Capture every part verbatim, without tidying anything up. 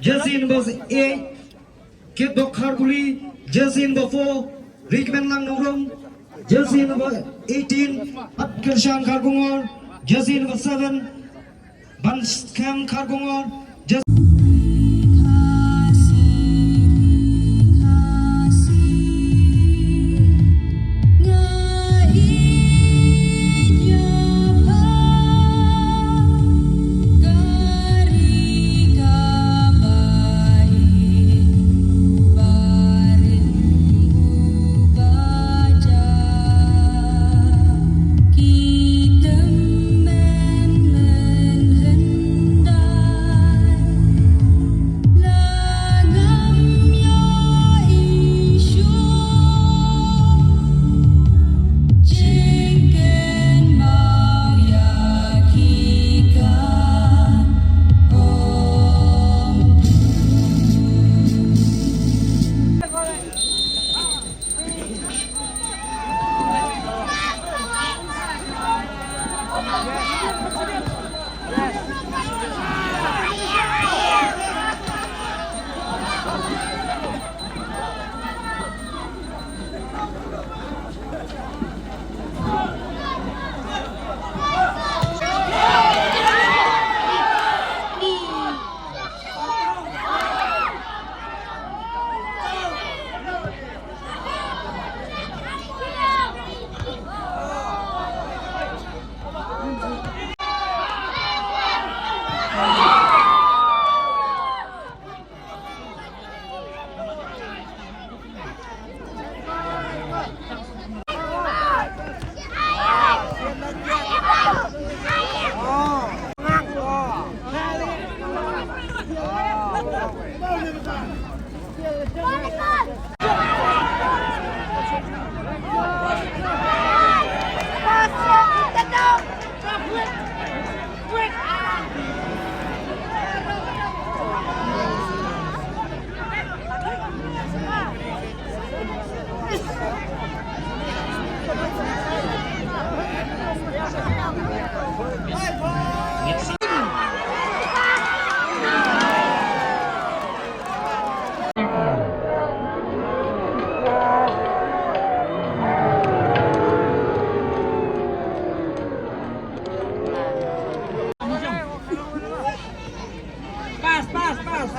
Jersey number eight, Kitbok Kharkuli. Jersey number four, Rikmenlang Nongrum. Jersey number eighteen, Patkyrshan Kharkongor. Jersey number seven, Banskhem Kharkongor. Jersey Pas, pas, pas.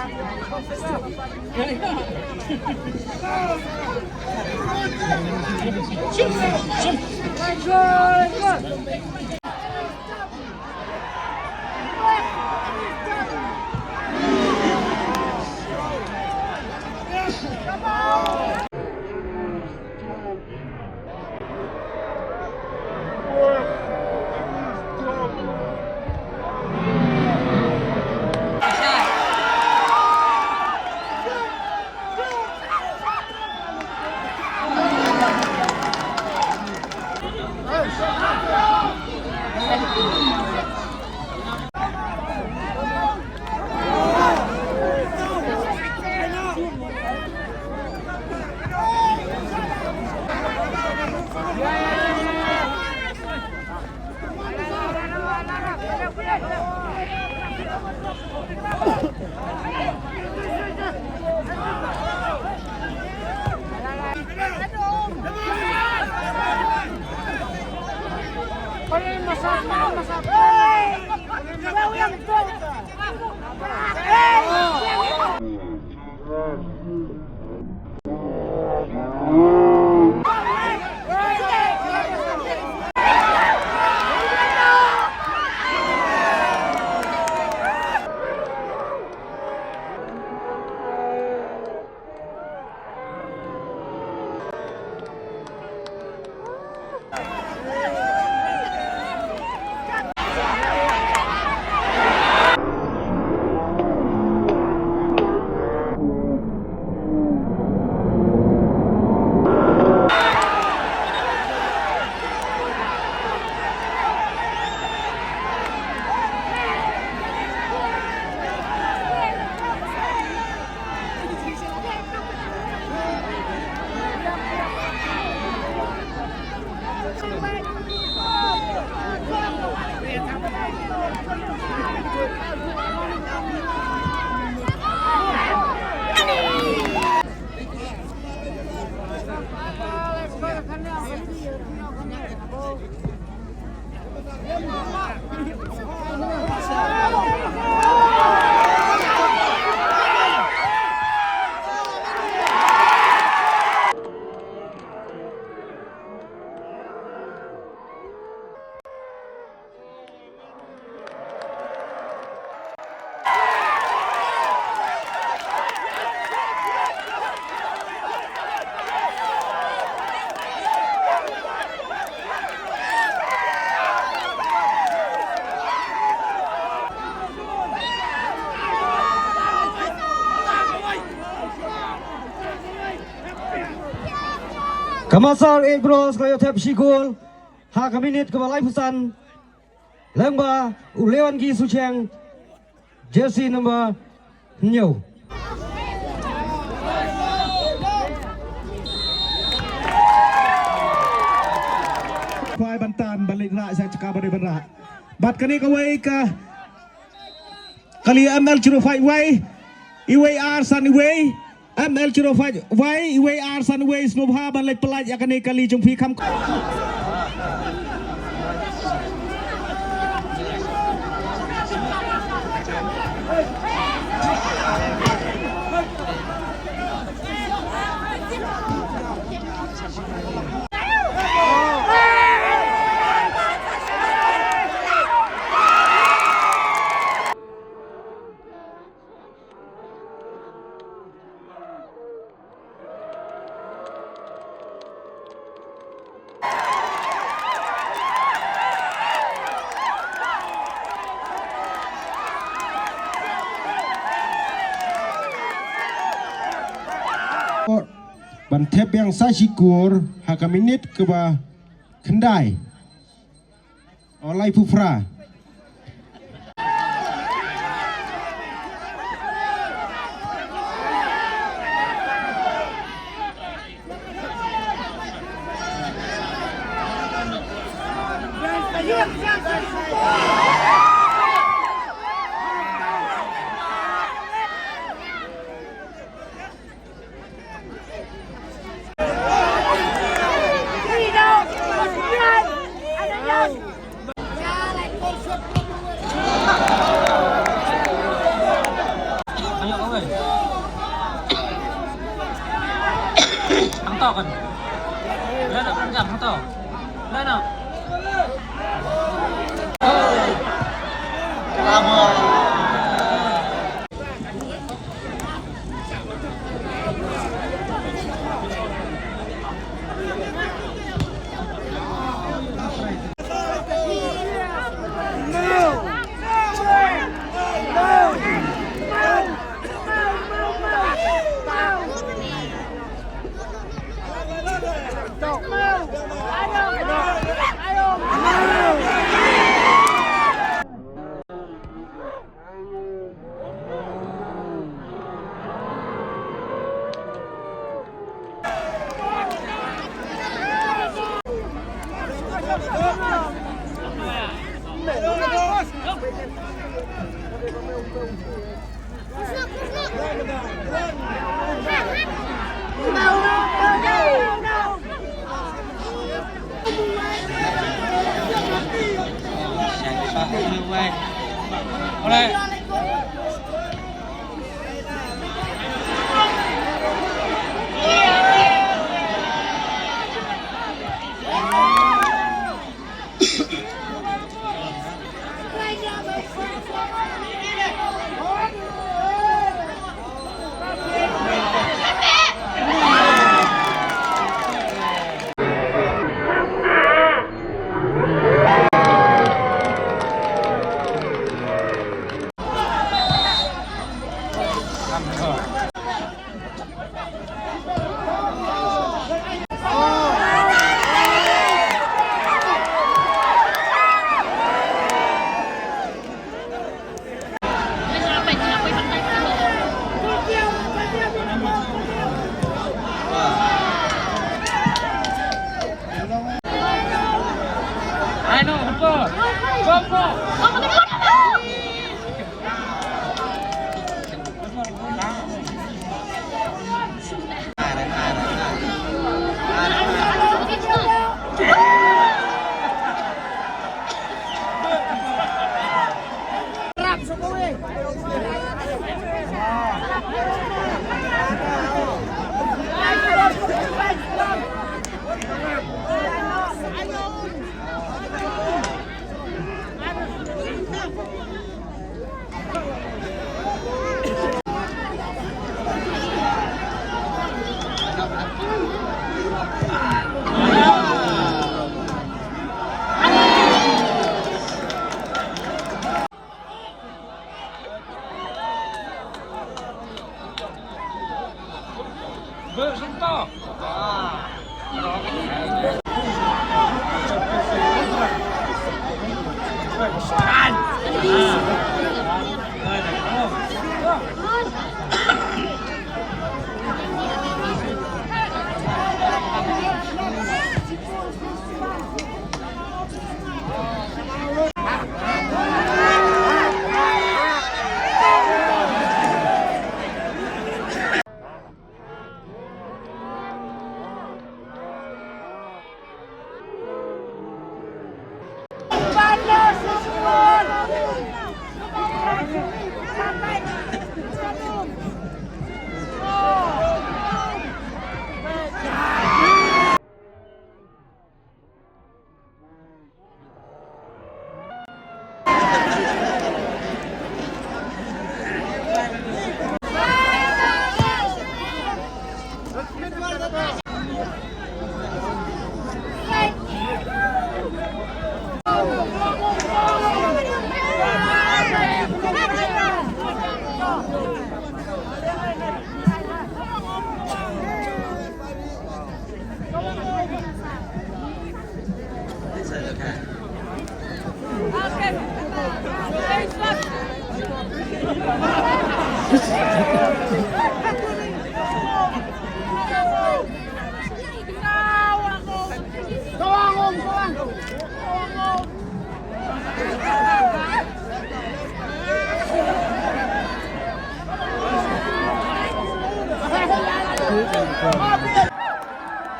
Ka Massar Eight Bros ka la ïoh thep shi kol ha ka minit kaba laiphew san. Lyngba u Lewangi Suchiang, jersey number hynñiew. Khwai ban tan, ban leit rah sha jaka ba dei ban rah. Bad kane kawei ka kali M L zero five Y, iwei ar san iwei, M L zero five Y, iwei ar san iwei, sngewbha ban leit pyllait ïa kane kali jong phi kham. Ban thep biang sa shi kol ha ka minit kaba khyndai. Olai pupra. Hangto kan. Dah nak panjang hangto. Dah nak.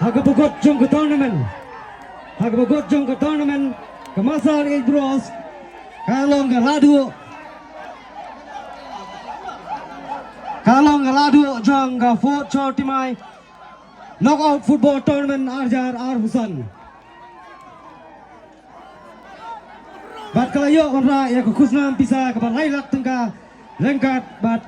Ha kaba kut jong ka tournament. Ha kaba kut jong ka tournament, ka Master Age Bros ka long ka la duh, ka long ka la duh jong ka Fourth Shore Team Mai Knockout Football Tournament ar hajar arphew san. Bad ka la ïoh wanrah ïa ka khusnam pisa kaba lai lak tyngka ryngkat bad